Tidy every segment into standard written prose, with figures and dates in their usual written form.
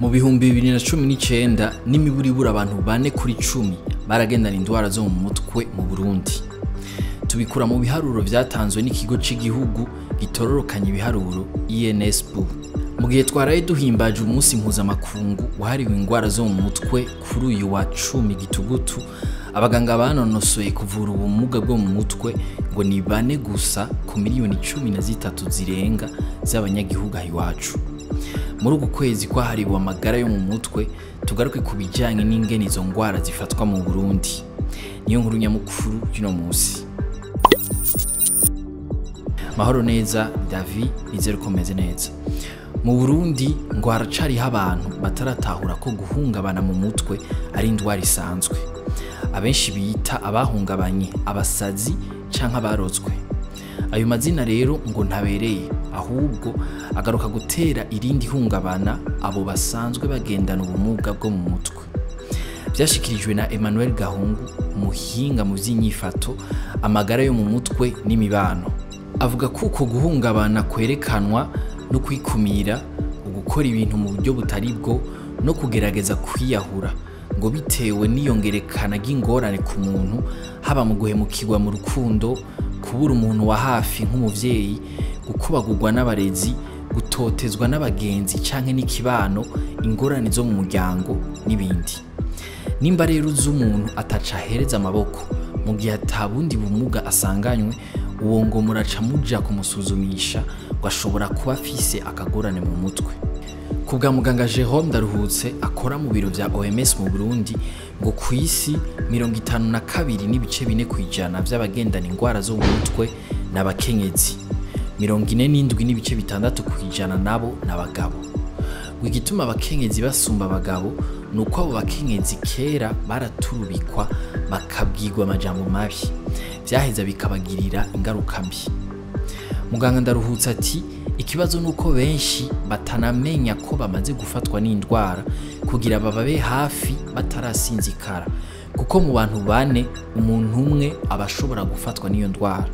Mu 2019 n'imiburibura abantu 4 kuri 10 baragendana indwara zo mu mutwe mu Burundi. Tubikura mu biharuro vyatanzwe n'ikigo c'igihugu gitororokanya ibiharuro INSB. Mu gihe twaraye duhimbaje umunsi mpuzamakungu wahariwe indwara zo mu mutwe kuri uyu wa 10 gitugutu, abaganga banonosoye kuvura ubumuga bwo mu mutwe ngo ni 4 gusa ku miliyoni 13 zirenga z'abanyagihugu iwacu. Muri uku kwezi kwahariwe amagara yo mu mutwe, tugaruke ku bijanye n'ingene izo ngwara zifatwa mu Burundi. Niyo nkuru nyamukuru y'uno munsi. Mahoro neza David, nizere ko meze neza. Mu Burundi ngo haracariho abantu bataratahura ko guhungabana mu mutwe ari indwara isanzwe. Abenshi bita abahungabanye abasazi canke abarotswe. Ayo mazina rero ngo ntabereye, ahubwo agaruka gutera irindi hungabana abo basanzwe bagendana ubumuga bwo mu mutwe. Vyashikirijwe na Emmanuel Gahungu, umuhinga mu vy'inyifato, amagara yo mu mutwe n'imibano. Avuga ko uko guhungabana kwerekanwa no kwikumira, ugukora ibintu mu buryo butari bwo no kugerageza kwiyahura, ngo bitewe n'iyongerekana ry'ingorane ku muntu, haba mu guhemukirwa mu rukundo, kubura umuntu wa hafi nk'umuvyeyi, gukubagurwa n'abarezi, gutotezwa n'abagenzi canke n'ikibano, ingorane zo mu muryango n'ibindi. Nimba rero uzi umuntu ataca ahereza amaboko mu gihe atabundi bumuga asanganywe, uwo ngo muraca muja kumusuzumisha ngo ashobora kuba afise akagorane mu mutwe. Ku bwa muganga Jerome Ndaruhutse akora mu biro vya OMS mu Burundi, ngo kw'isi 52.4% vy'abagendana ingwara zo mu mutwe n'abakenyezi, 47.6% nabo n'abagabo. Ngo igituma abakenyezi basumba abagabo nuko abo bakenyezi kera baraturubikwa bakabwirwa amajambo mabi, vyaheza bikabagirira ingaruka mbi. Muganga Ndaruhutse ati ikibazo nuko benshi batanamenya ko bamaze gufatwa n'indwara kugira bababe hafi batarasinzikara, kuko mu bantu 4 umuntu umwe aba ashobora gufatwa n'iyo ndwara.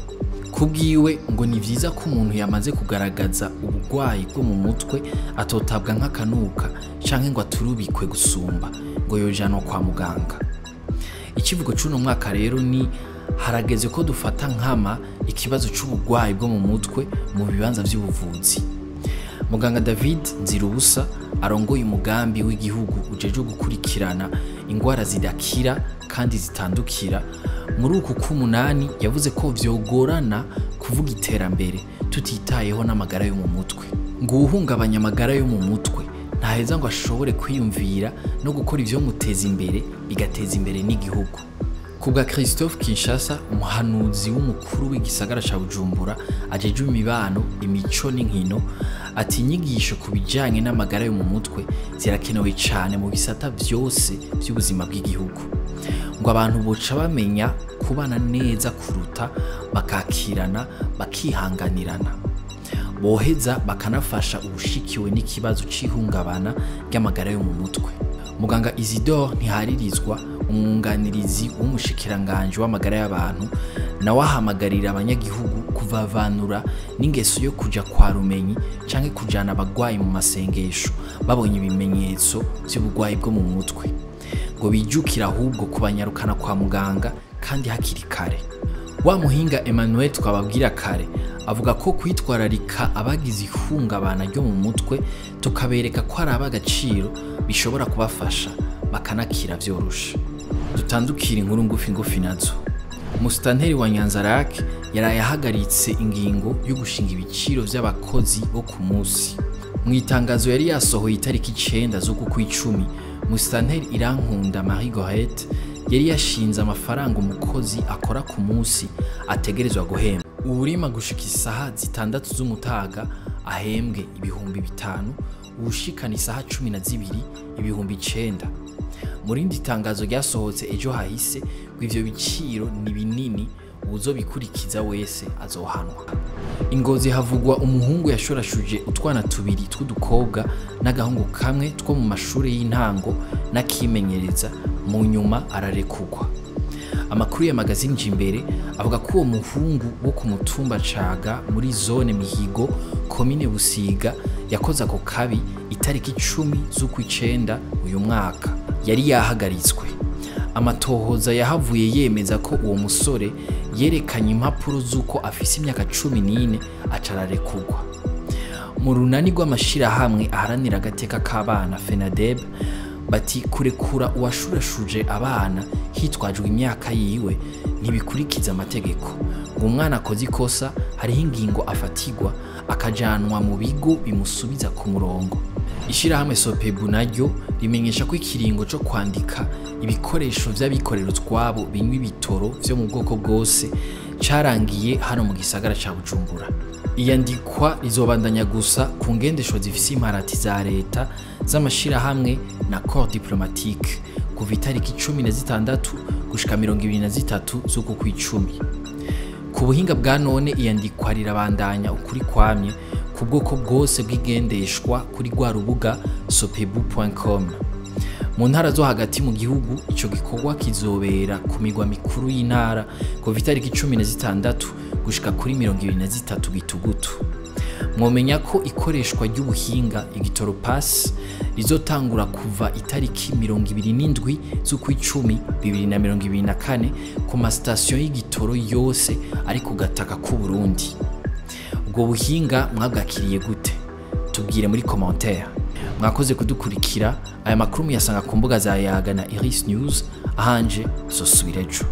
Kubwiwe ngo ni vyiza ko umuntu yamaze kugaragaza ubugwayi bwo mu mutwe atotabwa nk'akanuka canke ngo aturubikwe gusumba, ngo yojanwa kwa muganga. Ikivugo c'uno mwaka rero ni harageze ko dufata nkama ikibazo c'ubugwayi bwo mu mutwe mu bibanza vy'ubuvuzi. Muganga David Nzirubusa arongoye umugambi w'igihugu ujejwe gukurikirana ingwara zidakira kandi zitandukira, muri uku k'umunani yavuze ko vyogorana kuvuga iterambere tutitayeho n'amagara yo mu mutwe. Ngo uwuhungabanya amagara yo mu mutwe ntaheza ngo ashobore kwiyumvira no gukora ivyo muteza imbere bigateza imbere n'igihugu. Kubwa Christophe Kinshasa, umuhanuzi w'umukuru w'igisagara ca Bujumbura ajejwe imibano, imico n'inkino, ati inyigisho ku bijanye n'amagara yo mu mutwe zirakenewe cane mu bisata vyose vy'ubuzima bw'igihugu. Ngo abantu boca bamenya kubana neza kuruta bakakirana, bakihanganirana, boheza bakanafasha ubushikiwe n'ikibazo c'ihungabana ry'amagara yo mu mutwe. Muganga Isidore Ntiharirizwa, umwunganirizi w'umushikiranganje w'amagara y'abantu, nawe ahamagarira abanyagihugu kuvavanura n'ingeso yo kuja kwa rumenyi canke kujana abagwayi mu masengesho babonye ibimenyetso vy'ubugwayi bwo mu mutwe, ngo bijukire ahubwo kubanyarukana kwa muganga kandi hakiri kare. Wa muhinga Emmanuel twababwira kare avuga ko kwitwararika abagize ihungabana ryo mu mutwe tukabereka ko ari ab'agaciro bishobora kubafasha bakanakira vyoroshe. Dutandukira inkuru ngufi ngufi nazo. Musitanteri wa Nyanza-Lac yaraye ahagaritse ingingo yo gushinga ibiciro vy'abakozi bo ku munsi. Mu itangazo yari yasohoye itariki 9 z'uku kw'icumi, Musitanteri Irankunda Marie Gorette yari yashinze amafaranga umukozi akora ku munsi ategerezwa guhembwa. Uwurima gushika isaha 6 z'umutaga ahembwe 5,000, uwushikana isaha 12 9,000. Mu rindi tangazo ryasohotse ejo hahise ngo ivyo biciro ni binini, uwuzobikurikiza wese azohanwa. Ingozi havugwa umuhungu yashorashuje utwana 2 tw'udukobwa n'agahungu kamwe two mu mashuri y'intango n'akimenyereza, mu nyuma ararekugwa. Amakuru ya magazine Jimbere avuga ko uwo muhungu wo ku mutumba Caga muri zone Mihigo komine Busiga Yakoze ako kabi itariki 10 z'ukwicenda uyu mwaka. Yari yahagaritswe. Amatohoza yahavuye yemeza ko uwo musore yerekanye impapuro z'uko afise imyaka 14 acararekugwa. Mu runani rw'amashirahamwe aharanira agateka k'abana FENADEB bati kurekura uwashurashuje abana hitwajwe imyaka yiwe ntibikurikiza amategeko. Ngo umwana akoze ikosa hariho ingingo afatigwa akajanwa mu bigo bimusubiza ku murongo. Ishirahamwe Sopebu naryo rimenyesha ko ikiringo co kwandika ibikoresho vy'abikorera utwabo binywa ibitoro vyo mu bwoko bwose carangiye hano mu gisagara ca Bujumbura. Iyandikwa rizobandanya gusa ku ngendeshwa zifise imparati za leta z'amashirahamwe na corps diplomatique kuva itariki 16 gushika 23 z'uku kw'icumi. Ku buhinga bwa none iyandikwa rirabandanya ukuri kwamye ku bwoko bwose bw'igendeshwa kuri rwa rubuga sopebu.com. Mu ntara zo hagati mu gihugu ico gikorwa kizobera ku migwa mikuru y'intara kuva itariki 16 gushika kuri 23 gitugutu. Mwomenya ko ikoreshwa ry'ubuhinga igitoro pass rizotangura kuva itariki 27 z'ukwicumi 2024 ku masitasiyo y'igitoro yose ari ku gataka k'u Burundi. Ubwo buhinga mwabwakiriye gute? Tubwire muri commentaire. Mwakoze kudukurikira. Aya makuru muyasanga ku mbuga za Yaga na Iris News. Ahanje zosubira ejo.